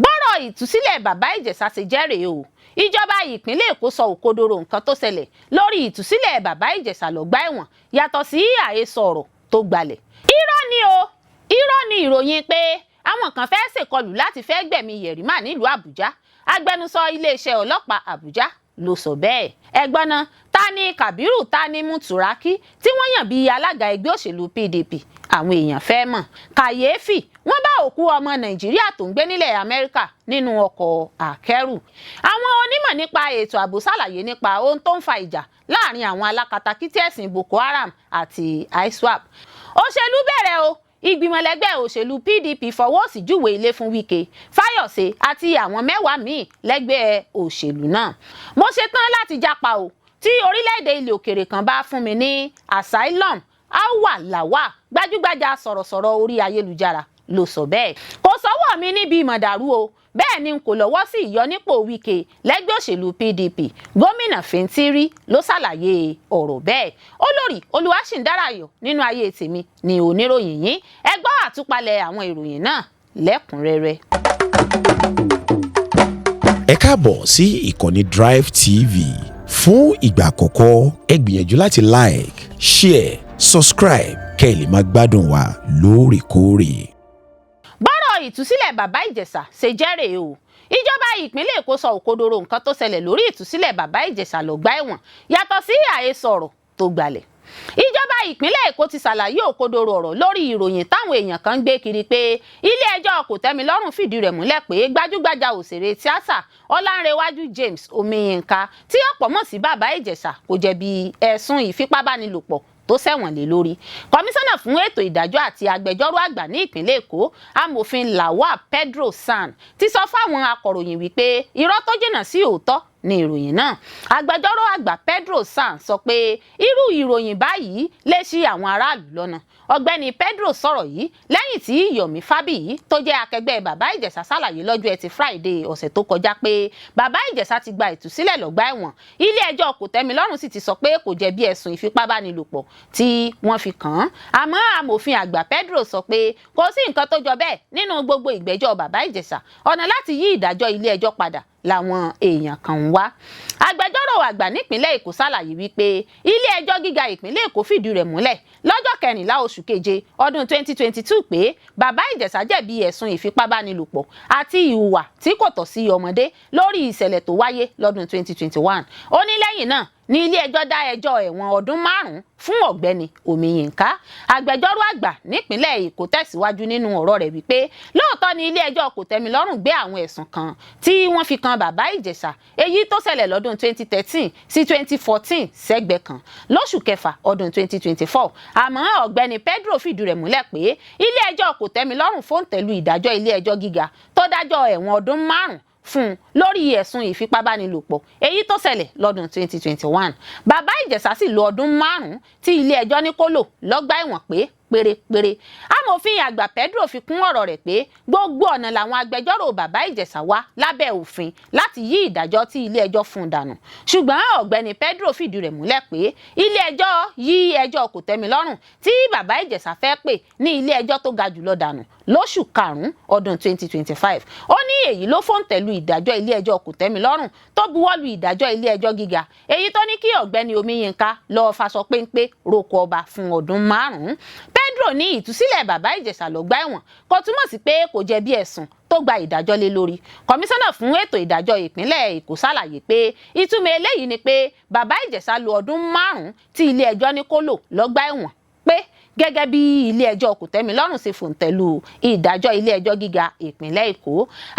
Bọ́rọ̀ ìtúsílẹ̀ Bàbá Ìjẹ̀ṣà ṣe jẹ́ rèé o. Ìjọba ìpínlẹ̀ Èkó sọ òkodoro nǹkan tó ṣẹlẹ̀ lórí ìtúsílẹ̀ Bàbá Ìjẹ̀ṣà lọ́gbà ẹ̀wọ̀n, yàtọ̀ sí àhesọ ọ̀rọ̀ tó gbalẹ̀. Irọ́ ni o, irọ́ ni ìròyìn pé àwọn kan fẹ́ ṣèkọlù láti fẹ́ gbẹ̀mí Yerima nílùú Àbújá. Agbẹnusọ iléeṣẹ́ ọlọ́pàá Àbújá ló sọ bẹ́ẹ̀. Ẹgbọ́n náà, ta ni Kabiru Tanimu Turaki tí wọ́n yàn bíi alága ẹgbẹ́ òṣèlú PDP? Àwọn èèyàn fẹ́ mọ̀. Kàyéfì, wọ́n bá òkú ọmọ Nàìjíríà tó ń gbé nílẹ̀ Amẹ́ríkà nínú ọkọ̀ akẹ́rù. Àwọn onímọ̀ nípa ètò ààbò ṣàlàyé nípa ohun tó ń fa ìjà láàrin àwọn alákatakítí ẹ̀sìn Boko Haram àti ISWAP. Òṣèlú bẹ̀rẹ̀ o. Ìgbìmọ̀ lẹ́gbẹ́ òṣèlú PDP fọwọ́ sí júwe ilé fún Wike, Fáyọ̀sé àti àwọn 10 míì lẹ́gbẹ́ òṣèlú náà. Mo ṣetán láti jápa o tí orílẹ̀-èdè ilẹ̀ òkèrè kan bá fún mi ní asylum, Auwal Lawal, gbajúgbajà sọ̀rọ̀sọ̀rọ̀ orí ayélujára, ló sọ bẹ́ẹ̀. Kò sọ́wọ́ mi níbi ìmọ̀dàrú o, bẹ́ẹ̀ ni n kò lọ́wọ́ sí ìyọnípò Wike lẹ́gbẹ́ òṣèlú PDP, Gómìnà Fintiri ló ṣàlàyé ọ̀rọ̀ bẹ́ẹ̀. Olórí Olúwaṣìndárayọ̀ nínú ayé tèmi ni oníròyìn yín. Ẹ gbọ́ àtúpalẹ̀ àwọn ìròyìn náà lẹ́kùnrẹ́rẹ́. Ẹ káàbọ̀ sí ìkànnì Drive TV. Fún ìgbà àkọ́kọ́, ẹ gbìyànjú láti like, share, subscribe kẹ́ ẹ lè máa gbádùn wa lóòrèkóòrè. Bọ́rọ̀ ìtúsílẹ̀ Bàbá Ìjẹ̀ṣà ṣe jẹ́ rèé o. Ìjọba ìpínlẹ̀ Èkó sọ òkodoro nǹkan tó ṣẹlẹ̀ lórí ìtúsílẹ̀ Bàbá Ìjẹ̀ṣà lọ́gbà ẹ̀wọ̀n, yàtọ̀ sí àhesọ ọ̀rọ̀ tó gbalẹ̀. Ìjọba ìpínlẹ̀ Èkó ti ṣàlàyé òkodoro ọ̀rọ̀ lórí ìròyìn táwọn èèyàn kan ń gbé kiri pé ilé ẹjọ́ kòtẹ́milọ́rùn fìdí rẹ̀ múlẹ̀ pé gbajúgbajà òṣèré tíátà Ọlánrewájú James Omiyinka, tí ọ̀pọ̀ mọ̀ sí Bàbá Ìjẹ̀ṣà, kò jẹ̀bi ẹ̀sùn ìfipábánilòpọ̀ tó ṣẹ̀wọ̀n lé lórí. Kọmíṣánná fún ètò ìdájọ́ àti agbẹjọ́rò àgbà ní ìpínlẹ̀ Èkó, Amòfin Lawal Pedro San, ti sọ fáwọn akọ̀ròyìn wípé irọ́ tó jìnnà sí òótọ́ ni ìròyìn náà. Agbẹjọ́rò àgbà Pedro San sọ pé irú ìròyìn báyìí lè ṣì àwọn aráàlú lọ́nà. Ọ̀gbẹ́ni Pedro sọ̀rọ̀ yìí lẹ́yìn tí Yomi Fabiyi, tó jẹ́ akẹgbẹ́ Bàbá Ìjẹ̀ṣà, ṣàlàyé lọ́jọ́ Ẹtì Friday ọ̀sẹ̀ tó kọjá pé Bàbá Ìjẹ̀ṣà ti gba ìtúsílẹ̀ lọ́gbà ẹ̀wọ̀n, ilé ẹjọ́ kòtẹ́milọ́rùn sì ti sọ pé kò jẹ̀bi ẹ̀sùn ìfipábánilòpọ̀ tí wọ́n fi kàn án. Àmọ́ amòfin àgbà Pedro sọ pé kò sí nǹkan tó jọ bẹ́ẹ̀ nínú gbogbo ìgbẹ́jọ́ Bàbá Ìjẹ̀ṣà. Ọ̀nà láti yí ìdájọ́ ilé ẹjọ́ padà làwọn èèyàn kan ń wá. Agbẹjọ́rò àgbà nípìnlẹ̀ Èkó ṣàlàyé wípé ilé ẹjọ́ gíga ìpínlẹ̀ Èkó fìdí rẹ̀ múlẹ̀ lọ́jọ́ 14 oṣù keje ọdún 2022 pé Bàbá Ìjẹ̀ṣà jẹ̀bi ẹ̀sùn ìfipábánilòpọ̀ àti ìhùwà tí kò tọ́ sí ọmọdé lórí ìṣẹ̀lẹ̀ tó wáyé lọ́dún 2021. Ó ní lẹ́yìn náà ní ilé ẹjọ́ dá ẹjọ́ ẹ̀wọ̀n ọdún 5 fún ọ̀gbẹ́ni Omiyinka. Agbẹjọ́rò àgbà nípìnlẹ̀ Èkó tẹ̀síwájú nínú ọ̀rọ̀ rẹ̀ wípé lóòótọ́ ni ilé ẹjọ́ kòtẹ́milọ́rùn gbé àwọn ẹ̀sùn kan tí wọ́n fi kan Bàbá Ìjẹ̀ṣà, èyí tó ṣẹlẹ̀ lọ́dún 2013 sí 2014, sẹ́gbẹ̀ẹ́ kan lóṣù kẹfà ọdún 2024. Àmọ́ ọ̀gbẹ́ni Pedro fìdí rẹ̀ múlẹ̀ pé ilé ẹjọ́ kòtẹ́milọ́rùn fòǹtẹ̀lù ìdájọ́ ilé ẹjọ́ gíga tó dájọ́ ẹ̀wọ̀n ọdún 5 fún un lórí ẹ̀sùn ìfipábánilòpọ̀ èyí tó ṣẹlẹ̀ lọ́dún 2021. Bàbá Ìjẹ̀ṣà sì lo ọdún 5 tí ilé ẹjọ́ ní kó lò lọ́gbà ẹ̀wọ̀n pé pérépéré. Amòfin àgbà Pedro fi kún ọ̀rọ̀ rẹ̀ pé gbogbo ọ̀nà làwọn agbẹjọ́rò Bàbá Ìjẹ̀ṣà wá lábẹ́ òfin láti yí ìdájọ́ tí ilé ẹjọ́ fún un dànù. Ṣùgbọ́n ọ̀gbẹ́ni Pedro fìdí rẹ̀ múlẹ̀ pé ilé ẹjọ́ yí ẹjọ́ kòtẹ́milọ́rùn tí Bàbá Ìjẹ̀ṣà fẹ́ pè ní ilé ẹjọ́ tó ga jùlọ dànù lóṣù karùn-ún ọdún 2025. Ó ní èyí ló fòǹtẹ̀lù ìdájọ́ ilé ẹjọ́ kòtẹ́milọ́rùn tó buwọ́lu ìdájọ́ ilé ẹjọ́ gíga, èyí tó ní kí ọ̀gbẹ́ni Omiyinka lọ́ọ́ faṣọ péńpé roko ọba fún ọdún 5. Pedro ní ìtúsílẹ̀ Bàbá Ìjẹ̀ṣà lọ́gbà ẹ̀wọ̀n kò túmọ̀ sí pé kò jẹ̀bi ẹ̀sùn tó gba ìdájọ́ lé lórí. Kọmíṣánná fún ètò ìdájọ́ ìpínlẹ̀ Èkó ṣàlàyé pé ìtumọ̀ eléyìí ni pé Bàbá Ìjẹ̀ṣà lo ọdún 5 tí ilé ẹjọ́ ní kó lò lọ́gbà ẹ̀wọ̀n pé, gẹ́gẹ́ bí ilé ẹjọ́ kòtẹ́milọ́rùn ṣe fòǹtẹ̀lù ìdájọ́ ilé ẹjọ́ gíga ìpínlẹ̀ Èkó.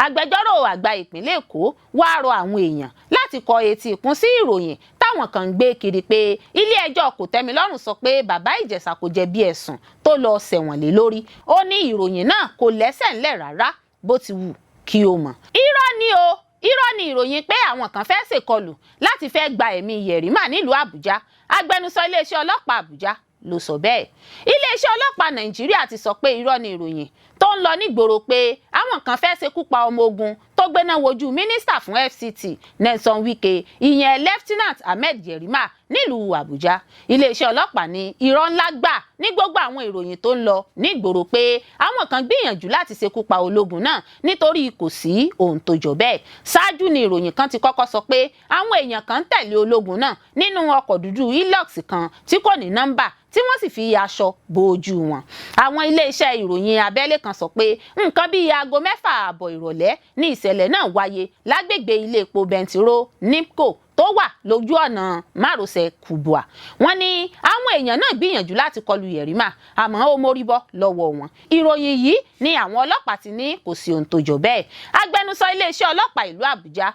Agbẹjọ́rò àgbà ìpínlẹ̀ Èkó wá rọ àwọn èèyàn láti kọ etí ìkún sí ìròyìn táwọn kan ń gbé kiri pé ilé ẹjọ́ kòtẹ́milọ́rùn sọ pé Bàbá Ìjẹ̀ṣà kò jẹ̀bi ẹ̀sùn tó lọ ṣẹ̀wọ̀n lé lórí. Ó ní ìròyìn náà kò lẹ́sẹ̀ ńlẹ̀ rárá bó ti wù kí o mọ̀. Irọ́ ni o, irọ́ ni ìròyìn pé àwọn kan fẹ́ ṣèkọlù láti fẹ́ gba ẹ̀mí Yerima nílùú Àbújá. Agbẹnusọ iléeṣẹ́ ọlọ́pàá Àbújá ló sọ bẹ́ẹ̀. Iléeṣẹ́ ọlọ́pàá Nàìjíríà ti sọ pé irọ́ ni ìròyìn tó ń lọ nígboro pé àwọn kan fẹ́ ṣekú pa ọmọ ogun tó tó gbéná wojú mínísítà fún FCT Nyesom Wike, ìyẹn Lieutenant Ahmed Yerima, nílùú Àbújá. Iléeṣẹ́ ọlọ́pàá ní irọ́ ńlá gbà ní gbogbo àwọn ìròyìn tó ń lọ nígboro pé àwọn kan gbìyànjú láti ṣekú pa ológun náà, nítorí kò sí ohun tó jọ bẹ́ẹ̀. Ṣáájú ni ìròyìn kan ti kọ́kọ́ sọ pé àwọn èèyàn kan ń tẹ̀lé ológun náà nínú ọkọ̀ dúdú Hilux kan tí kò ní nọ́mbà, tí wọ́n sì fi aṣọ bo ojú wọn. Àwọn iléeṣẹ́ ìròyìn abẹ́lé kan sọ pé nǹkan bíi aago 6:30 ìrọ̀lẹ́ ní ìṣẹ̀lẹ̀ náà wáyé lágbègbè ilé epo bẹntiró NIPCO tó wà lójú ọ̀nà márosẹ̀ Kubwa. Wọ́n ní àwọn èèyàn náà gbìyànjú láti kọlu Yerima, àmọ́ ó mórí bọ́ lọ́wọ́ wọn. Ìròyìn yìí ni àwọn ọlọ́pàá ti ní kò sí ohun tó jọ bẹ́ẹ̀. Agbẹnusọ iléeṣẹ́ ọlọ́pàá ìlú Àbújá,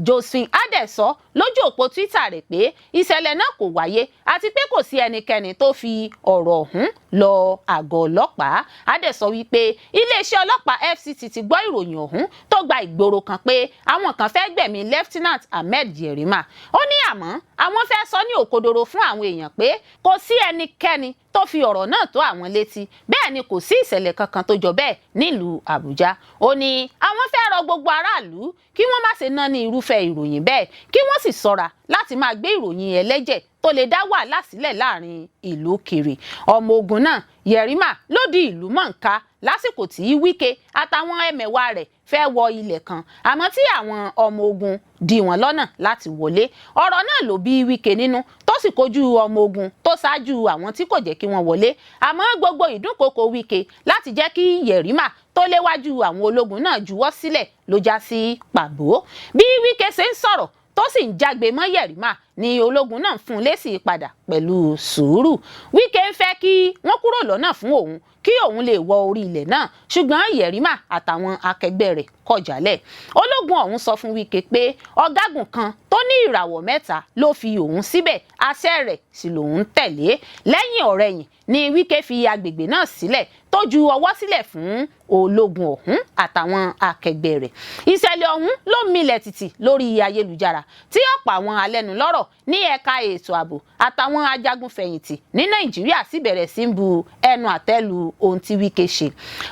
Josephine Adeh, sọ lójú òpó Twitter rẹ̀ pé ìṣẹ̀lẹ̀ náà kò wáyé àti pé kò sí ẹnikẹ́ni tó fi ọ̀rọ̀ ọ̀hún lọ àgọ́ ọlọ́pàá. Adeh sọ wípé iléeṣẹ́ ọlọ́pàá FCT ti gbọ́ ìròyìn ọ̀hún tó gba ìgboro kan pé àwọn kan fẹ́ gbẹ̀mí Lieutenant Ahmed Yerima. Ó ní àmọ́ àwọn fẹ́ sọ ní òkodoro fún àwọn èèyàn pé kò sí ẹnikẹ́ni tó fi ọ̀rọ̀ náà tó àwọn létí, bẹ́ẹ̀ ni kò sí ìṣẹ̀lẹ̀ kankan tó jọ bẹ́ẹ̀ nílùú Àbújá. Ó ní àwọn fẹ́ rọ gbogbo aráàlú kí wọ́n má ṣe ná ní irúfẹ́ ìròyìn bẹ́ẹ̀, kí wọ́n sì ṣọ́ra láti máa gbé ìròyìn ẹlẹ́jẹ̀ tó lè dá wàhálà sílẹ̀ láàrin ìlú kiri. Ọmọ ogun náà Yerima ló di ìlú mọ̀ọ́ká lásìkò tí Wike àtàwọn ẹmẹ̀wà rẹ̀ fẹ́ wọ ilẹ̀ kan, àmọ́ tí àwọn ọmọ ogun dí wọn lọ́nà láti wọlé. Ọ̀rọ̀ náà ló bí Wike nínú, tó sì kojú ọmọ ogun tó ṣáájú àwọn tí kò jẹ́ kí wọ́n wọlé. Àmọ́ gbogbo ìdúnkokò Wike láti jẹ́ kí Yerima tó léwájú àwọn ológun náà juwọ́ sílẹ̀ ló já sí pàbó. Bí Wike ṣe ń sọ̀rọ̀ tó sì ń jágbe mọ́ Yerima ni ológun náà fún un lésì padà pẹ̀lú sùúrù. Wike ń fẹ́ kí wọ́n kúrò lọ́nà fún òun kí òun lè wọ orí ilẹ̀ náà, ṣùgbọ́n Yerima àtàwọn akẹgbẹ́ rẹ̀ kọ̀ jálẹ̀. Ológun ọ̀hún sọ fún Wike pé ọ̀gágun kan tó ní ìràwọ̀ mẹ́ta ló fi òun síbẹ̀, àṣẹ rẹ̀ sì lòun ń tẹ̀lé. Lẹ́yìn ọ̀rẹ̀yìn ni Wike fi agbègbè náà sílẹ̀, tó ju ọwọ́ sílẹ̀ fún ológun ọ̀hún àtàwọn akẹgbẹ́ rẹ̀. Ìṣẹ̀lẹ̀ ọ̀hún ló milẹ̀ tìtì lórí ayélujára, tí ọ̀pọ̀ àwọn alẹ́nulọ́rọ̀ ní ẹ̀ka ètò ààbò àtàwọn ajagunfẹ̀yìntì ní Nàìjíríà sì bẹ̀rẹ̀ sí ń bu ẹnu àtẹ́ lu ohun tí Wike ṣe.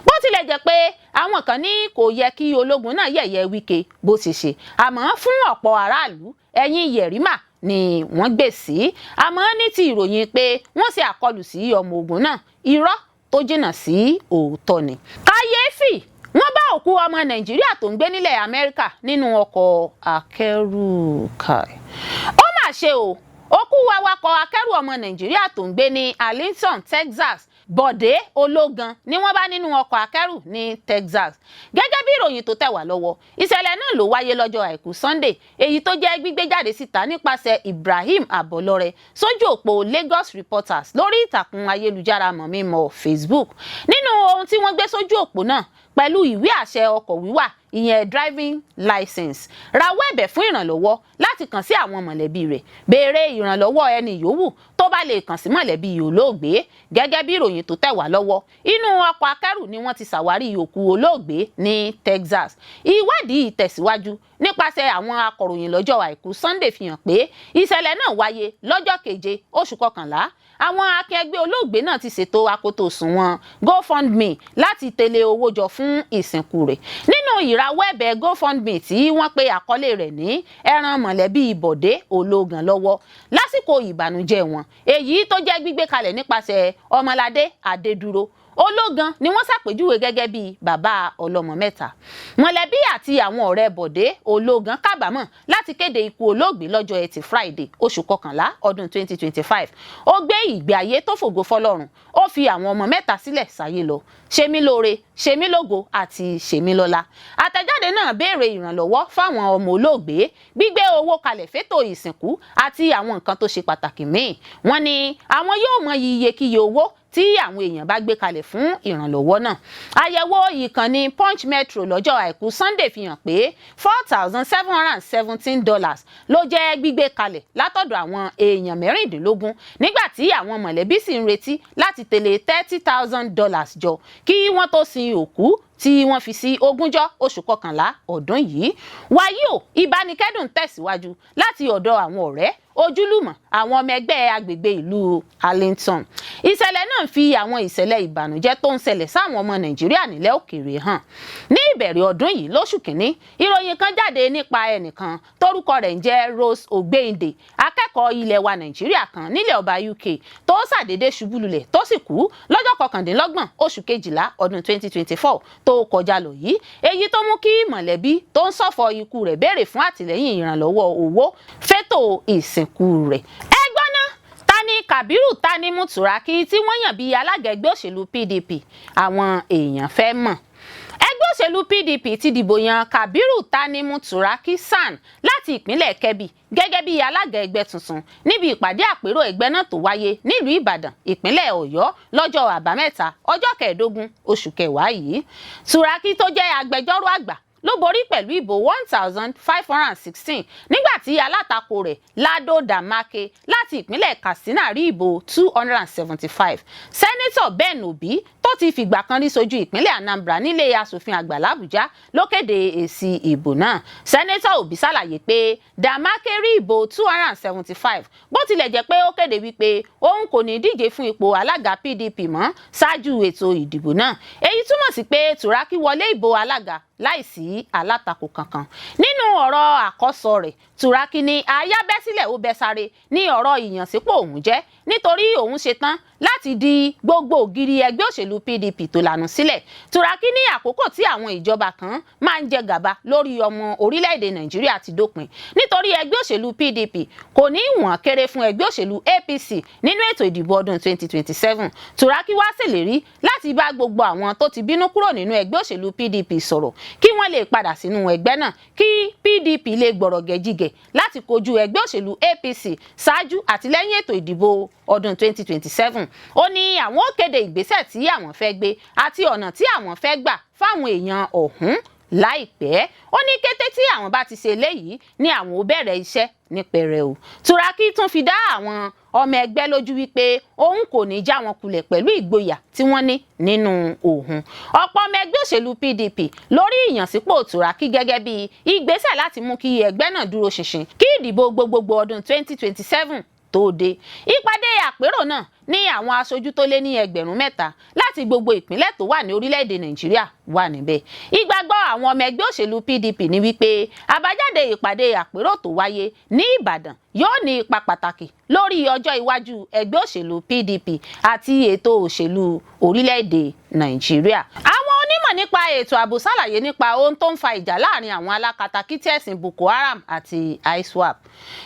Bó tilẹ̀ jẹ́ pé àwọn kan ní kò yẹ kí ológun náà yẹ̀yẹ́ Wike bó ti ṣe, àmọ́ fún ọ̀pọ̀ aráàlú, ẹ̀yìn Yerima ni wọ́n gbè sí. Àmọ́ ní ti ìròyìn pé wọ́n ṣe àkọlù sí ọmọ ogun náà, irọ́ tó jìnnà sí òótọ́ ni. Kàyéfì, wọ́n bá òkú ọmọ Nàìjíríà tó ń gbé nílẹ̀ Amẹ́ríkà nínú ọkọ̀ akẹ́rù. Kai, ó mà ṣe o! Òkú awakọ̀ akẹ́rù ọmọ Nàìjíríà tó ń gbé ní Arlington, Texas, Bọ̀dé Ológan, ni wọ́n bá nínú ọkọ̀ akẹ́rù ní Texas, gẹ́gẹ́ bí ìròyìn tó tẹ̀ wá lọ́wọ́. Ìṣẹ̀lẹ̀ náà ló wáyé lọ́jọ́ Àìkú Sunday, èyí tó jẹ́ gbígbé jáde síta nípasẹ̀ Ibrahim Abolore sójú òpó Lagos Reporters lórí ìtàkùn ayélujára mọ̀mímọ̀ Facebook. Nínú ohun tí wọ́n gbé sójú òpó náà pẹ̀lú ìwé àṣẹ ọkọ̀ wíwà, ìyẹn driving license, rawọ́ ẹ̀bẹ̀ fún ìrànlọ́wọ́ láti kàn sí àwọn mọ̀lẹ́bí rẹ̀, béèrè ìrànlọ́wọ́ ẹni yòówù tó bá lè kàn sí mọ̀lẹ́bí olóògbé. Gẹ́gẹ́ bí ìròyìn tó tẹ̀ wá lọ́wọ́, inú ọkọ̀ akẹ́rù ni wọ́n ti ṣàwárí òkú olóògbé ní Texas. Ìwádìí tẹ̀síwájú nípasẹ̀ àwọn akọ̀ròyìn lọ́jọ́ Àìkú Sunday fi hàn pé ìṣẹ̀lẹ̀ náà wáyé lọ́jọ́ 7 oṣù 11. Àwọn akẹgbẹ́ olóògbé náà ti ṣètò akoto òṣùwọ̀n GoFundMe láti tẹ̀lé owó jọ fún ìsìnkú rẹ̀. Nínú ìrawọ́ ẹ̀bẹ̀ GoFundMe tí wọ́n pe àkọlé rẹ̀ ní "Ẹran mọ̀lẹ́bí Bọ̀dé Ológan lọ́wọ́ lásìkò ìbànújẹ́ wọn", èyí tó jẹ́ gbígbé kalẹ̀ nípasẹ̀ Ọmọládé Adédúró, Ológan ni wọ́n ṣàpèjúwe gẹ́gẹ́ bíi bàbá ọlọ́mọ mẹ́ta. Mọ̀lẹ́bí àti àwọn ọ̀rẹ́ Bọ̀dé Ológan kábàámọ̀ láti kéde ikú olóògbé lọ́jọ́ Ẹtì Friday, oṣù 11, ọdún 2025. Ó gbé ìgbé ayé tó fògo fọlọ́run. Ó fi àwọn ọmọ mẹ́ta sílẹ̀ sáyé lọ: Ṣemílóore, Ṣemílógo àti Ṣemílọ́lá. Àtẹ̀jáde náà béèrè ìrànlọ́wọ́ fáwọn ọmọ olóògbé, gbígbé owó kalẹ̀ fétò ìsìnkú àti àwọn nǹkan tó ṣe pàtàkì míì. Wọ́n ní àwọn yóò mọ iyekíye owó tí àwọn èèyàn bá gbé kalẹ̀ fún ìrànlọ́wọ́ náà. Àyẹ̀wò ìkànnì Punch Metro lọ́jọ́ Àìkú Sunday fi hàn pé $4,717 ló jẹ́ gbígbé kalẹ̀ látọ̀dọ̀ àwọn èèyàn 16, nígbà tí àwọn mọ̀lẹ́bí sì ń retí láti tẹ̀lé $30,000 jọ kí wọ́n tó sin òkú. tí wọ́n fi sí 20 oṣù kọkànlá ọdún yìí. Wàyí o, ìbánikẹ́dùn tẹ̀síwájú láti ọ̀dọ̀ àwọn ọ̀rẹ́, ojúlùmọ̀, àwọn ọmọ ẹgbẹ́ agbègbè ìlú Arlington. Ìṣẹ̀lẹ̀ náà fi àwọn ìṣẹ̀lẹ̀ ìbànújẹ́ tó ń ṣẹlẹ̀ sáwọn ọmọ Nàìjíríà nílẹ̀ òkèèrè hàn. Ní ìbẹ̀rẹ̀ ọdún yìí, lóṣù kínní, ìròyìn kan jáde nípa ẹnìkan tórúkọ rẹ̀ ń jẹ́ Rose Ògbéǹde, akẹ́kọ̀ọ́ ilẹ̀ wa Nàìjíríà kan nílẹ̀ ọba UK, tó ṣàdédé ṣubú lulẹ̀ tó sì kú lọ́jọ́ 29 oṣù kejìlá ọdún 2024 tó kọjá lọ yìí, èyí tó mú kí mọ̀lẹ́bí tó ń ṣọ̀fọ̀ ikú rẹ̀ béèrè fún àtìlẹ́yìn ìrànlọ́wọ́ owó fétò ìsìnkú rẹ̀. Ẹ gbọ́ ná, ta ni Kabiru Tanimu Turaki tí wọ́n yàn bíi alága ẹgbẹ́ òṣèlú PDP? Àwọn èèyàn fẹ́ mọ̀. Ẹgbẹ́ òṣèlú PDP ti dìbò yan Kabiru Tanimu Turaki SAN láti ìpínlẹ̀ Kebbi gẹ́gẹ́ bí alága ẹgbẹ́ tuntun níbi ìpàdé àpérò ẹgbẹ́ náà tó wáyé nílùú Ìbàdàn, ìpínlẹ̀ Ọ̀yọ́, lọ́jọ́ Àbámẹ́ta, ọjọ́ 15 oṣù kẹwàá yìí. Turaki, tó jẹ́ agbẹjọ́rò àgbà, ló borí pẹ̀lú ìbò 1,516, nígbà tí alátakò rẹ̀, Lado Damake láti ìpínlẹ̀ Katsina, rí ìbò 275. Sẹ́nẹ́tọ̀ Ben Obi, tó ti fìgbà kan rí sojú ìpínlẹ̀ Anambra nílé asòfin àgbà làbújá, ló kéde èsì ìbò náà. Sẹ́nẹ́tọ̀ Obi ṣàlàyé pé Damake rí ìbò 275, bó tilẹ̀ jẹ́ pé ó kéde wípé òun kò ní díje fún ipò alága PDP mọ́ ṣáájú ètò ìdìbò náà. Èyí túmọ̀ sí pé Turaki wọlé ìbò alága láìsí alátakò kankan. Nínú ọ̀rọ̀ àkọ́sọ rẹ̀, Turaki ní aya bẹ́ sílẹ̀ ó bẹ́ sáré ní ọ̀rọ̀ ìyànsípò òun jẹ́, nítorí òun ṣetán láti di gbogbo ògiri ẹgbẹ́ òṣèlú PDP tó lànà sílẹ̀. Turaki ní àkókò tí àwọn ìjọba kan máa ń jẹ gàba lórí ọmọ orílẹ̀-èdè Nàìjíríà ti dópin, nítorí ẹgbẹ́ òṣèlú PDP kò ní wọ́n kéré fún ẹgbẹ́ òṣèlú APC nínú ètò ìdìbò ọdún 2027. Turaki wá ṣèlérí láti bá gbogbo àwọn tó ti bínú kúrò nínú ẹgbẹ́ òṣèlú PDP sọ̀rọ̀ kí wọ́n lè padà sínú ẹgbẹ́ náà, kí PDP lè gbọ̀rọ̀ gẹ̀jígẹ̀ láti kojú ẹgbẹ́ òṣèlú APC ṣáájú àti lẹ́yìn ètò ìdìbò ọdún 2027. Ó ní àwọn ó kéde ìgbésẹ̀ tí àwọn fẹ́ gbé àti ọ̀nà tí àwọn fẹ́ gbà fáwọn èèyàn ọ̀hún láìpẹ́. Ó ní kété tí àwọn bá ti ṣe eléyìí ni àwọn ó bẹ̀rẹ̀ iṣẹ́ ní pẹrẹu. Turaki tún fi dá àwọn ọmọ ẹgbẹ́ lójú wípé òun kò ní já wọn kulẹ̀ pẹ̀lú ìgboyà tí wọ́n ní nínú òun. Ọ̀pọ̀ ọmọ ẹgbẹ́ òṣèlú PDP lórí ìyànsípò Turaki gẹ́gẹ́ bí ìgbésẹ̀ láti mú kí ẹgbẹ́ náà dúró ṣinṣin kí ìdìbò gbogbogbò ọdún 2027 tó dé. Ìpàdé àpérò náà ní àwọn aṣojú tó lé ní 3,000 láti gbogbo ìpínlẹ̀ tó wà ní orílẹ̀-èdè Nàìjíríà wà níbẹ̀. Ìgbàgbọ́ àwọn ọmọ ẹgbẹ́ òṣèlú PDP ní wípé àbájáde ìpàdé àpérò tó wáyé ní Ìbàdàn yóò ní ipa pàtàkì lórí ọjọ́ iwájú ẹgbẹ́ òṣèlú PDP àti ètò òṣèlú orílẹ̀-èdè Nàìjíríà. Àwọn onímọ̀ nípa ètò ààbò ṣàlàyé nípa ohun tó ń fa ìjà láàrin àwọn alákatakítí ẹ̀sìn Boko Haram àti ISWAP.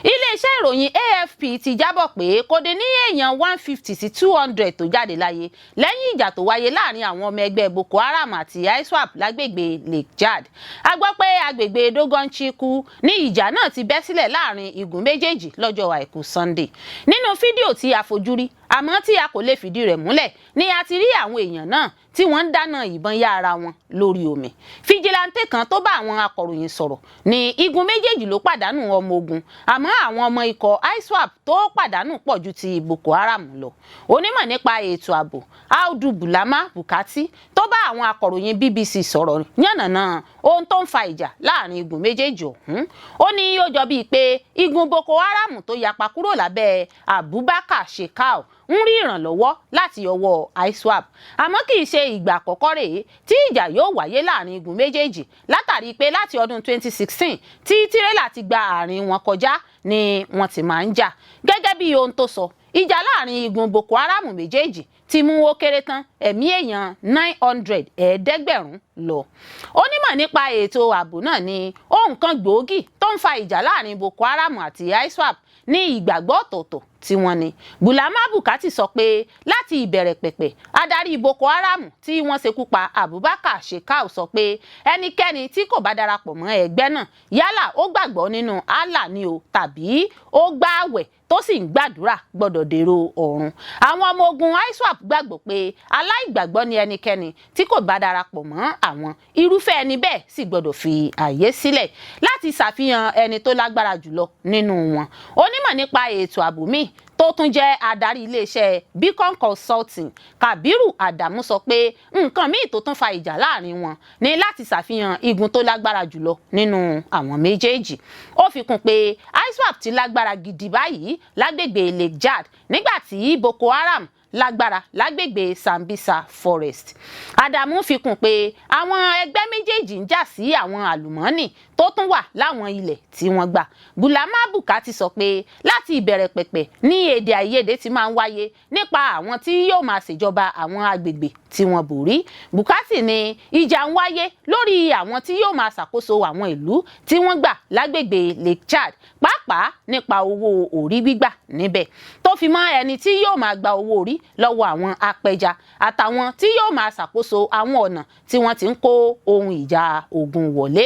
Iléeṣẹ́ ìròyìn AFP ti jábọ̀ pé kò dín ní èèyàn 150 sí 200 tó jáde láyé lẹ́yìn ìjà tó wáyé láàrin àwọn ọmọ ẹgbẹ́ Boko Haram àti ISWAP lágbègbè Lake Chad. A gbọ́ pé agbègbè Dogon-Chiku ní ìjà náà ti bẹ́ sílẹ̀ láàrin igun méjèèjì lọ́jọ́ Àìkú Sunday. Nínú fídíò tí a fojú rí àmọ́ tí a kò lè fìdí rẹ̀ múlẹ̀ ni a ti rí àwọn èèyàn náà tí wọ́n ń dáná ìbọn yá ara wọn lórí omi. Vigilante kan tó bá àwọn akọ̀ròyìn sọ̀rọ̀ ní igun méjèèjì ló pàdánù ọmọ ogun, àmọ́ àwọn ọmọ ikọ̀ ISWAP tó pàdánù pọ̀ ju ti Boko Haram lọ. Onímọ̀ nípa ètò ààbò Audu Bulama Bukati, tó bá àwọn akọ̀ròyìn BBC sọ̀rọ̀, yànnàná ohun tó ń fa ìjà láàrin igun méjèèjì ọ̀hún. Ó ní ó jọ bíi pé igun Boko Haram tó yapa kúrò lábẹ́ Abubakar Shekau ń rí ìrànlọ́wọ́ láti ọwọ́ ISWAP, àmọ́ kì í ṣe ìgbà àkọ́kọ́ rèé tí ìjà yóò wáyé láàrin igun méjèèjì, látàrí pé láti ọdún 2016 tí tírélà ti gba àárín wọn kọjá ni wọ́n ti máa ń jà. Gẹ́gẹ́ bí ohun tó sọ, ìjà láàrin igun Boko Haram méjèèjì ti mú ó kéré tán ẹ̀mí èèyàn 900, 900 lọ. Onímọ̀ nípa ètò ààbò náà ní ohun kan gbòógì tó ń fa ìjà láàrin Boko Haram àti ISWAP ní ìgbàgbọ́ ọ̀tọ̀ọ̀tọ̀ tí wọ́n ní. Bulama Bukati sọ pé láti ìbẹ̀rẹ̀ pẹ̀pẹ̀, adarí Boko Haram tí wọ́n ṣekú pa, Abubakar Shekau, sọ pé ẹnikẹ́ni tí kò bá darapọ̀ mọ́ ẹgbẹ́ náà, yálà ó gbàgbọ́ nínú Allah ni o tàbí ó gbààwẹ̀ tó sì ń gbàdúrà, gbọ́dọ̀ dèrò ọ̀run. Àwọn ọmọ ogun ISWAP gbàgbọ́ pé aláìgbàgbọ́ ni ẹnikẹ́ni tí kò bá darapọ̀ mọ́ àwọn, irúfẹ́ ẹni bẹ́ẹ̀ sì gbọ́dọ̀ fi àyè sílẹ̀ láti ṣàfihàn ẹni tó lágbára jùlọ nínú wọn. Onímọ̀ nípa ètò ààbò míì Tó tún jẹ́ adarí iléeṣẹ́ Beacon Consulting, Kabiru Adamu, sọ pé nǹkan míì tó tún fa ìjà láàrin wọn ní láti ṣàfihàn igun tó lágbára jùlọ nínú àwọn méjèèjì. Ó fi kún pé ISWAP ti lágbára gidi báyìí lágbègbè Lake Chad, nígbà tí Boko Haram lágbára lágbègbè Sambisa Forest. Adamu fi kún pé àwọn ẹgbẹ́ méjèèjì ń jà sí àwọn àlùmọ́ọ́nì tó tún wà láwọn ilẹ̀ tí wọ́n gbà. Bulama Bukati sọ pé láti ìbẹ̀rẹ̀ pẹ̀pẹ̀ ní èdè àìyedè ti máa ń wáyé nípa àwọn tí yóò máa ṣèjọba àwọn agbègbè tí wọ́n borí. Bukati ní ìjà ń wáyé lórí àwọn tí yóò máa ṣàkóso àwọn ìlú tí wọ́n gbà lágbègbè Lake Chad, pàápàá nípa owó orí gbígbà níbẹ̀, tó fi mọ́ ẹni tí yóò máa gba owó orí lọ́wọ́ àwọn apẹja àtàwọn tí yóò máa ṣàkóso àwọn ọ̀nà tí wọ́n ti ń kó ohun ìjà ogun wọlé.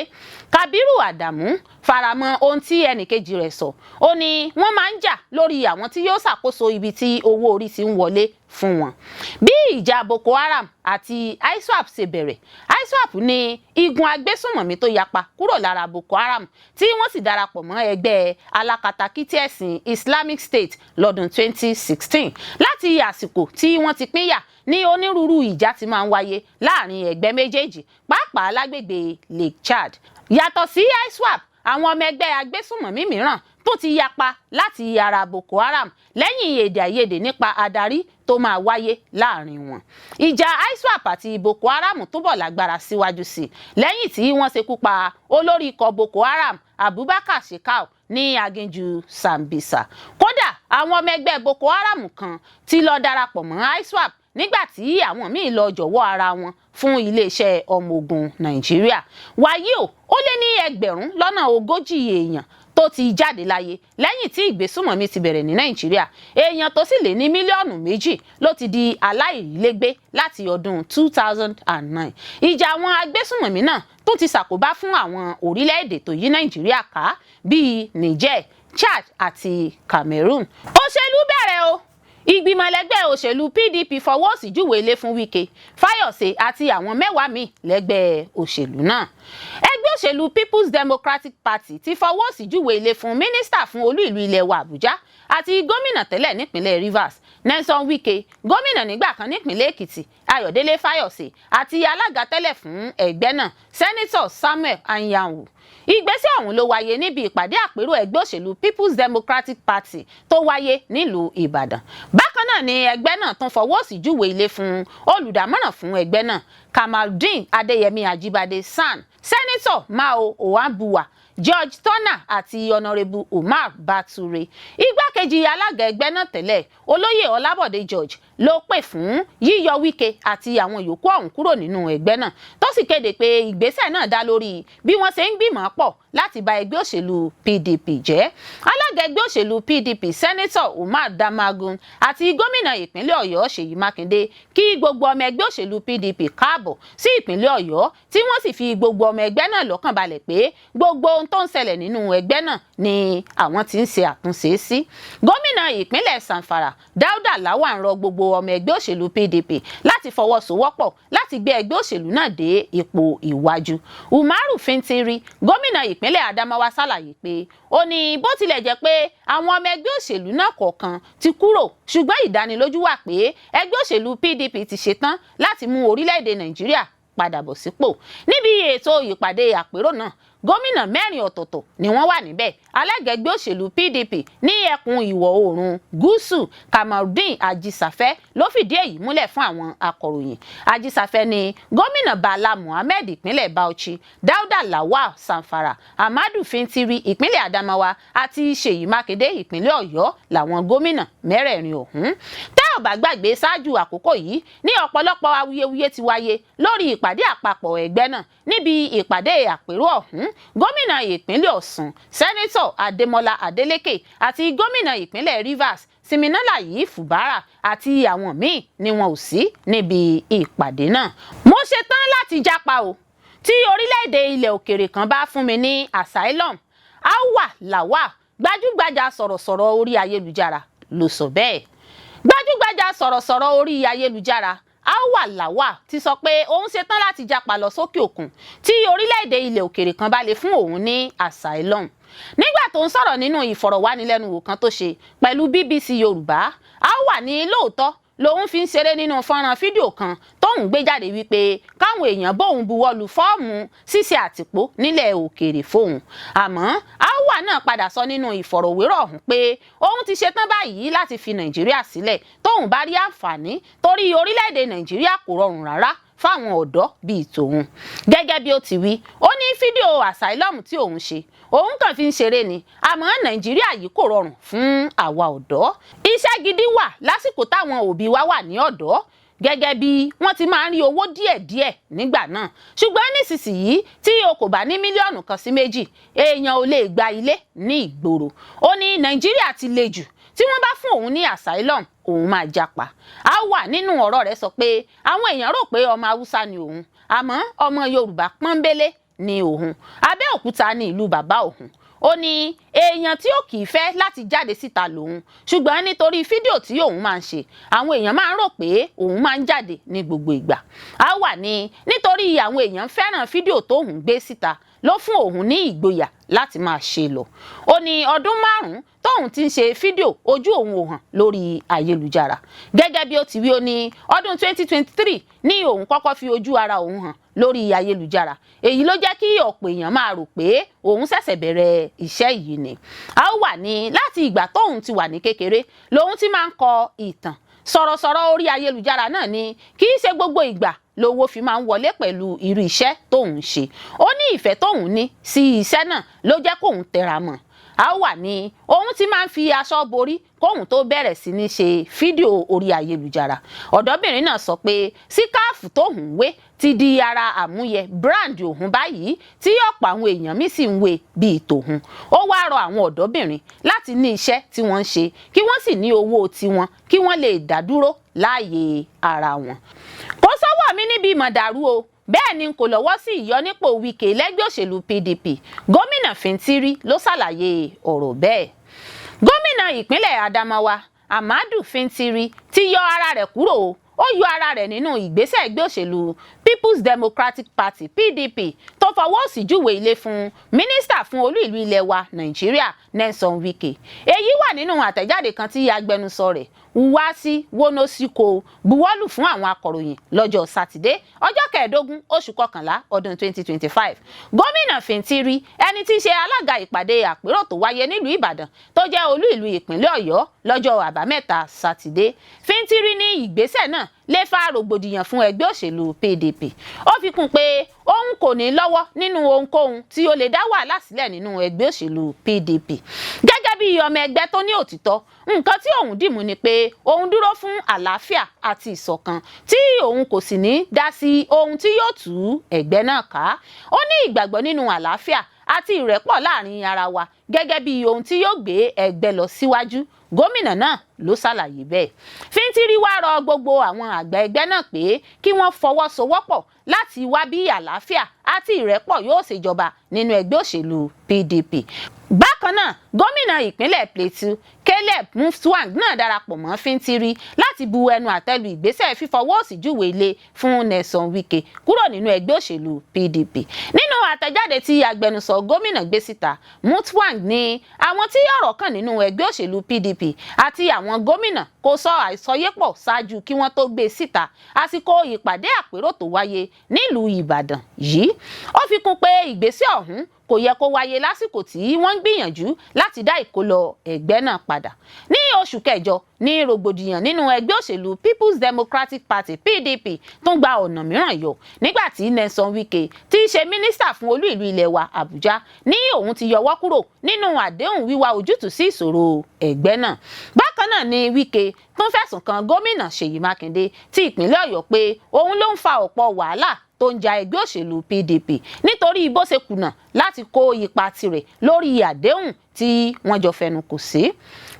Kabiru Adamu faramọ́ ohun tí ẹnìkejì rẹ̀ sọ. Ó ní wọ́n máa ń jà lórí àwọn tí yóò ṣàkóso ibi tí owó orí ti ń wọlé fún wọn. Bí ìjà Boko Haram àti ISWAP ṣe bẹ̀rẹ̀: ISWAP ní igun agbésùnmọ̀mí tó yapa kúrò lára Boko Haram, tí wọ́n sì darapọ̀ mọ́ ẹgbẹ́ alákatakítí ẹ̀sìn Islamic State lọ́dún 2016. Láti àsìkò tí wọ́n ti pínyà ní onírúurú ìjà ti máa ń wáyé láàrin ẹgbẹ́ méjèèjì, pàápàá lágbègbè Lake Chad. Yàtọ̀ sí ISWAP, àwọn ọmọ ẹgbẹ́ agbésùnmọ̀mí mìíràn tó ti yapa láti ara Boko Haram lẹ́yìn èdè àìyedè nípa adarí tó máa wáyé láàrin wọn. Ìjà ISWAP àti Boko Haram túbọ̀ lágbára síwájú sí i lẹ́yìn tí wọ́n ṣekú pa olórí ikọ̀ Boko Haram, Abubakar Shekau, ní aginjù Sambisa. Kódà, àwọn ọmọ ẹgbẹ́ Boko Haram kan ti lọ darapọ̀ mọ́ ISWAP, nígbà tí àwọn míì lọ jọ̀wọ́ ara wọn fún iléeṣẹ́ ọmọ ogun Nàìjíríà. Wàyí o, ó lé ní 40,000 èèyàn tó ti jáde láyé lẹ́yìn tí ìgbésùnmọ̀mí ti bẹ̀rẹ̀ ní Nàìjíríà. Èèyàn tó sì lé ní mílíọ̀nù 2 ló ti di aláìlégbé láti ọdún 2009. Ìjà àwọn agbésùnmọ̀mí náà tó ti ṣàkóbá fún àwọn orílẹ̀-èdè tó yí Nàìjíríà ká bíi Niger, Chad àti Cameroon. Òṣèlú bẹ̀rẹ̀ o. Ìgbìmọ̀ lẹ́gbẹ́ òṣèlú PDP fọwọ́ sí júwe ilé fún Wike, Fáyọ̀sé àti àwọn 10 míì lẹ́gbẹ́ òṣèlú náà. Ẹgbẹ́ òṣèlú People's Democratic Party ti fọwọ́ sí júwe ilé fún mínísítà fún olú ìlú ilẹ̀ wa Àbújá àti gómìnà tẹ́lẹ̀ nípínlẹ̀ Rivers, Nyesom Wike, gómìnà nígbà kan nípínlẹ̀ Èkìtì, Ayọ̀délé Fáyọ̀sé, àti alága tẹ́lẹ̀ fún ẹgbẹ́ náà, Senator Samuel Anyanwu. Ìgbésẹ̀ ọ̀hún ló wáyé níbi ìpàdé àpérò ẹgbẹ́ òṣèlú People's Democratic Party tó wáyé nílùú Ìbàdàn. Bákan náà ni ẹgbẹ́ náà tún fọwọ́ sí júwe ilé fún olùdámọ̀ràn fún ẹgbẹ́ náà, Kamaldeen Adéyẹmí Ajíbádé SAN, Senator Mao Ohuabunwa, George Turner àti Honourable Umar Bature. Igbákejì alága ẹgbẹ́ náà tẹ́lẹ̀, Olóyè Ọlábọ̀dé George, ló pè fún yíyọ Wike àti àwọn yòókù ọ̀hún kúrò nínú ẹgbẹ́ náà, tó sì kéde pé ìgbésẹ̀ náà dá lórí bí wọ́n ṣe ń gbìmọ̀ pọ̀ láti bà ẹgbẹ́ òṣèlú PDP jẹ́. Alága ẹgbẹ́ òṣèlú PDP, Senator Umar Damagun, àti gómìnà ìpínlẹ̀ Ọ̀yọ́, Ṣèyí Mákindé, kí gbogbo ọmọ ẹgbẹ́ òṣèlú PDP káàbọ̀ sí ìpínlẹ̀ Ọ̀yọ́, tí wọ́n sì fi gbogbo ọmọ ẹgbẹ́ náà lọ́kàn balẹ̀ pé gbogbo ohun tó ń ṣẹlẹ̀ nínú ẹgbẹ́ náà ni àwọn tí ń ṣe àtúnṣe sí. Gómìnà ìpínlẹ̀ Zamfara, Dáúdà Lawal, rọ gbogbo ọmọ ẹgbẹ́ òṣèlú PDP láti fọwọ́sowọ́pọ̀ láti gbé ẹgbẹ́ òṣèlú náà dé ipò ìwájú. Umaru Fintiri, gómìnà ìpínlẹ̀ Adamawa, ṣàlàyé pé ó ní bó tilẹ̀ jẹ́ pé àwọn ọmọ ẹgbẹ́ òṣèlú náà kọ̀ọ̀kan ti kúrò, ṣùgbọ́n ìdánilójú wà pé ẹgbẹ́ òṣèlú PDP ti ṣetán láti mú orílẹ̀-èdè Nàìjíríà padà bọ̀ sípò. Níbi ètò ìpàdé àpérò náà, gómìnà mẹ́rin ọ̀tọ̀ọ̀tọ̀ ni wọ́n wà níbẹ̀. Alága ẹgbẹ́ òṣèlú PDP ní ẹkùn ìwọ̀ oòrùn gúúsù, Kamaldeen Ajisafe, ló fìdí èyí múlẹ̀ fún àwọn akọ̀ròyìn. Ajisafe ní gómìnà Bala Muhammed ìpínlẹ̀ Bauchi, Dauda Lawal Zamfara, Ahmadu Fintiri ìpínlẹ̀ Adamawa àti Ṣèyí Mákindé ìpínlẹ̀ Ọ̀yọ́ làwọn gómìnà mẹ́rẹ̀ẹ̀rin ọ̀hún. Tẹ́ ò bá gbàgbé, ṣáájú àkókò yìí ní ọ̀pọ̀lọpọ̀ awuyewuye ti wáyé lórí ìpàdé àpapọ̀ ẹgbẹ́ náà. Níbi ìpàdé àpérò ọ̀hún, gómìnà ìpínlẹ̀ Ọ̀ṣun, Senator Adémọlá Adélékè, àti gómìnà ìpínlẹ̀ Rivers, Siminalayi Fubara, àti àwọn míì ni wọn ò sí níbi ìpàdé náà. Mo ṣetán láti jápa o tí orílẹ̀-èdè ilẹ̀ òkèèrè kan bá fún mi ní asylum, Auwa Lawal, gbajúgbajà sọ̀rọ̀sọ̀rọ̀ orí ayélujára, ló sọ bẹ́ẹ̀. Gbajúgbajà sọ̀rọ̀sọ̀rọ̀ orí ayélujára Auwa Lawal ti sọ pé òun ṣetán láti jápa lọ sókè òkun tí orílẹ̀-èdè ilẹ̀ òkèèrè kan bá lè fún òun ní asylum. Nígbà Nígbà tó ń sọ̀rọ̀ nínú ìfọ̀rọ̀wánilẹ́nuwò kan tó ṣe pẹ̀lú BBC Yorùbá, Auwal ní lóòótọ́ lòun fi ń ṣeré nínú fọ́nrán fídíò kan tóun gbé jáde wípé káwọn èèyàn bóun buwọ́lu fọ́ọ̀mù ṣíṣe àtìpó nílẹ̀ òkèèrè fóun. Àmọ́ Auwal náà padà sọ nínú ìfọ̀rọ̀wérọ̀ ọ̀hún pé òun ti ṣetán báyìí láti fi Nàìjíríà sílẹ̀ tóun bá rí àǹfààní, torí orílẹ̀-èdè Nàìjíríà kò rọrùn rárá fáwọn ọ̀dọ́ bíi tòun. Gẹ́gẹ́ bí ó ti wí, ó ní fídíò asylum tí òun ṣe, òun kàn fi ń ṣeré ni, àmọ́ Nàìjíríà yìí kò rọrùn fún àwa ọ̀dọ́. Iṣẹ́ gidi wà lásìkò táwọn òbí wa wà ní ọ̀dọ́, gẹ́gẹ́ bí wọ́n ti máa ń rí owó díẹ̀díẹ̀ nígbà náà. Ṣùgbọ́n nísinsìnyí, tí o kò bá ní mílíọ̀nù 1 sí 2, èèyàn ò lè gba ilé ní ìgboro. Ó ní Nàìjíríà ti le jù, tí wọ́n bá fún òun ní asylum, òun máa japa. Auwal nínú ọ̀rọ̀ rẹ̀ sọ pé àwọn èèyàn rò pé ọmọ Haúsá ni òun, àmọ́ ọmọ Yorùbá pọ́nbélé ni òun. Abẹ́òkúta ní ìlú bàbá òun. Ó ní èèyàn tí ó kì í fẹ́ láti jáde síta lòun, ṣùgbọ́n nítorí fídíò tí òun máa ń ṣe, àwọn èèyàn máa ń rò pé òun máa ń jáde ní gbogbo ìgbà. Auwal ní nítorí àwọn èèyàn fẹ́ràn fídíò tóun gbé síta ló fún òun ní ìgboyà láti máa ṣe lọ. Ó ní ọdún 5 tóun ti ń ṣe fídíò, ojú òun ò hàn lórí ayélujára. Gẹ́gẹ́ bí ó ti wí, ó ní ọdún 2023 ní òun kọ́kọ́ fi ojú ara òun hàn lórí ayélujára. Èyí ló jẹ́ kí ọ̀pọ̀ èèyàn máa rò pé òun ṣẹ̀ṣẹ̀ bẹ̀rẹ̀ iṣẹ́ yìí ni. Auwal ní láti ìgbà tóun ti wà ní kékeré lòun ti máa ń kọ ìtàn. Sọ̀rọ̀sọ̀rọ̀ orí ayélujára náà ni kì í ṣe gbogbo ìgbà lówó fi máa ń wọlé pẹ̀lú irú iṣẹ́ tóun ṣe. Ó ní ìfẹ́ tóun ní sí iṣẹ́ náà ló jẹ́ kóun tẹra mọ́. Auwal ní òun ti máa ń fi aṣọ borí kóun tó bẹ̀rẹ̀ sí ní ṣe fídíò orí ayélujára. Ọ̀dọ́bìnrin náà sọ pé síkáàfù tóun wé ti di ara àmúyẹ brand òun báyìí, tí ọ̀pọ̀ àwọn èèyàn míì sì ń wé bíi tòun. Ó wáá rọ àwọn ọ̀dọ́bìnrin láti ní iṣẹ́ tí wọ́n ń ṣe, kí wọ́n sì ní owó tiwọn, kí wọ́n lè dá dúró láàyè ara wọn. Kò sọ́wọ́ mi níbi mọ̀dàrú o, bẹ́ẹ̀ ni kò lọ́wọ́ sí ìyọnípò Wike lẹ́gbẹ́ òṣèlú PDP. Gómìnà Fintiri ló ṣàlàyé ọ̀rọ̀ bẹ́ẹ̀. Gómìnà ìpínlẹ̀ Adamawa, Ahmadu Fintiri, ti yọ ara rẹ̀ kúrò. Ó yọ ara rẹ̀ nínú ìgbésẹ̀ ẹgbẹ́ òṣèlú People's Democratic Party, PDP, tó fọwọ́ sí júwe ilé fún mínísítà fún olú ìlú ilẹ̀ wa Nàìjíríà, Nyesom Wike. Èyí wà nínú àtẹ̀jáde kan tí agbẹnusọ rẹ̀, Nwashi Wonosikou, buwọ́lù fún àwọn akọ̀ròyìn lọ́jọ́ Sátidé, ọjọ́ 15 oṣù kọkànlá ọdún 2025. Gómìnà Fintiri, ẹni tí í ṣe alága ìpàdé àpérò tó wáyé nílùú Ìbàdàn tó jẹ́ olú ìlú ìpínlẹ̀ Ọ̀yọ́ lọ́jọ́ Àbámẹ́ta Sátidé. Fintiri ní ìgbésẹ̀ náà lè fa rògbòdìyàn fún ẹgbẹ́ òṣèlú PDP. Ó fi kún pé òun kò ní lọ́wọ́ nínú ohunkóhun tí ó lè dá wàhálà sílẹ̀ nínú ẹgbẹ́ òṣèlú PDP. Gẹ́gẹ́ bí ọmọ ẹgbẹ́ tó ní òtítọ́, nǹkan tí òun dìmú ni pé òun dúró fún àlàáfíà àti ìṣọ̀kan, tí òun kò sì ní dá sí ohun tí yóò tú ẹgbẹ́ náà ká. Ó ní ìgbàgbọ́ nínú àlàáfíà àti ìrẹ́pọ̀ láàrin ara wa gẹ́gẹ́ bí ohun tí yóò gbé ẹgbẹ́ lọ síwájú. Gómìnà náà ló ṣàlàyé bẹ́ẹ̀. Fintiri wá rọ gbogbo àwọn àgbà ẹgbẹ́ náà pé kí wọ́n fọwọ́sowọ́pọ̀ láti wá bí àlàáfíà àti ìrẹ́pọ̀ yóò ṣèjọba nínú ẹgbẹ́ òṣèlú PDP. Bákan náà, gómìnà ìpínlẹ̀ Plateau, Caleb Mutfwang, náà darapọ̀ mọ́ Fintiri láti bu ẹnu àtẹ́lu ìgbésẹ̀ fífọwọ́ òsì júwe ilé fún Nyesom Wike kúrò nínú ẹgbẹ́ òṣèlú PDP. Nínú àtẹ̀jáde tí agbẹnusọ gómìnà gbé síta, Mutfwang ní àwọn tí ọ̀rọ̀ kàn nínú ẹgbẹ́ òṣèlú PDP àti àwọn gómìnà kò sọ àsọyépọ̀ ṣáájú kí wọ́n tó gbé síta àsìkò ìpàdé àpérò tó wáyé nílùú Ìbàdàn yìí. Ó fi kún pé ìgbésẹ̀ ọ̀hún kò yẹ kó wáyé lásìkò tí wọ́n ń gbìyànjú láti dá ìkólọ ẹgbẹ́ náà padà. Ní oṣù kẹjọ ní rògbòdìyàn nínú ẹgbẹ́ òṣèlú People's Democratic Party, PDP, tún gba ọ̀nà mìíràn yọ nígbà tí Nyesom Wike, tí í ṣe mínísítà fún olú ìlú ilẹ̀ wa Àbújá, ní òun ti yọwọ́ kúrò nínú àdéhùn wíwá ojútùú sí ìṣòro ẹgbẹ́ náà. Bákan náà ni Wike tún fẹ̀sùn kan gómìnà Ṣèyí Mákindé ti ìpínlẹ̀ Ọ̀yọ́ pé òun ló ń fa ọ̀pọ̀ wàhálà tó ń ja ẹgbẹ́ òṣèlú PDP, nítorí bó ṣe kùnà láti kó ipa tirẹ̀ lórí àdéhùn tí wọ́n jọ fẹnu kò sí.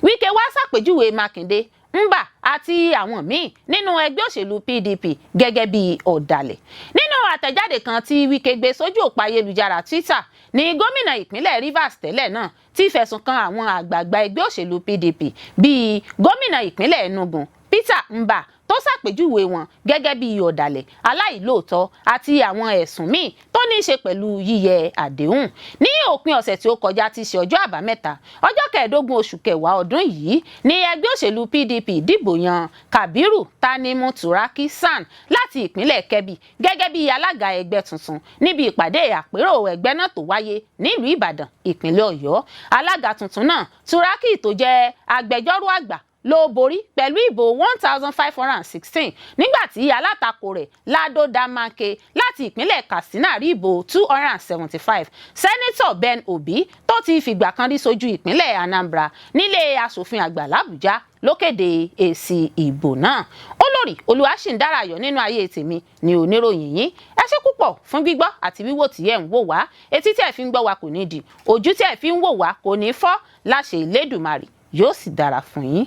Wike wá ṣàpèjúwe Mákindé, Mbah àti àwọn míì nínú ẹgbẹ́ òṣèlú PDP gẹ́gẹ́ bí ọ̀dàlẹ̀. Nínú àtẹ̀jáde kan tí Wike gbé sójú òpó ayélujára Twitter ní gómìnà ìpínlẹ̀ Rivers tẹ́lẹ̀ náà ti fẹ̀sùn kan àwọn àgbààgbà ẹgbẹ́ òṣèlú PDP bíi gómìnà ìpínlẹ̀ Enugu, Peter Mbah, Tó ṣàpèjúwe wọn gẹ́gẹ́ bí ọ̀dàlẹ̀, aláìlóòótọ́ àti àwọn ẹ̀sùn míì tó ní í ṣe pẹ̀lú yíyẹ àdéhùn. Ní òpin ọ̀sẹ̀ tí ó kọjá, ti ṣe ọjọ́ Àbámẹ́ta, ọjọ́ 15 oṣù kẹwàá ọdún yìí, ní ẹgbẹ́ òṣèlú PDP dìbò yan Kabiru Tanimu Turaki SAN láti ìpínlẹ̀ Kebbi gẹ́gẹ́ bí alága ẹgbẹ́ tuntun níbi ìpàdé àpérò ẹgbẹ́ náà tó wáyé nílùú Ìbàdàn, ìpínlẹ̀ Ọ̀yọ́. Alága tuntun náà, Turaki, tó jẹ́ agbẹjọ́rò àgbà, ló borí pẹ̀lú ìbò 1,516, nígbà tí alátakò rẹ̀, Lado Danmarke láti ìpínlẹ̀ Katsina, rí ìbò 275. Sẹ́nitọ̀ Ben Obi, tó ti fìgbà kan rí ṣojú ìpínlẹ̀ Anambra nílé asòfin àgbà làbújá, ló kéde èsì ìbò náà. Olórí Olúwaṣìǹdárayọ̀ nínú ayé tèmi ni oníròyìn yín. Ẹ ṣé púpọ̀ fún gbígbọ́ àti wíwò tí ẹ̀ ń wò wá. Etí tí ẹ̀ fi ń gbọ́ wa kò ní di, ojú tí ẹ̀ fi ń wò wá kò ní fọ́ láṣẹ Ìlédùmarè. Yóò sì dára fún yín.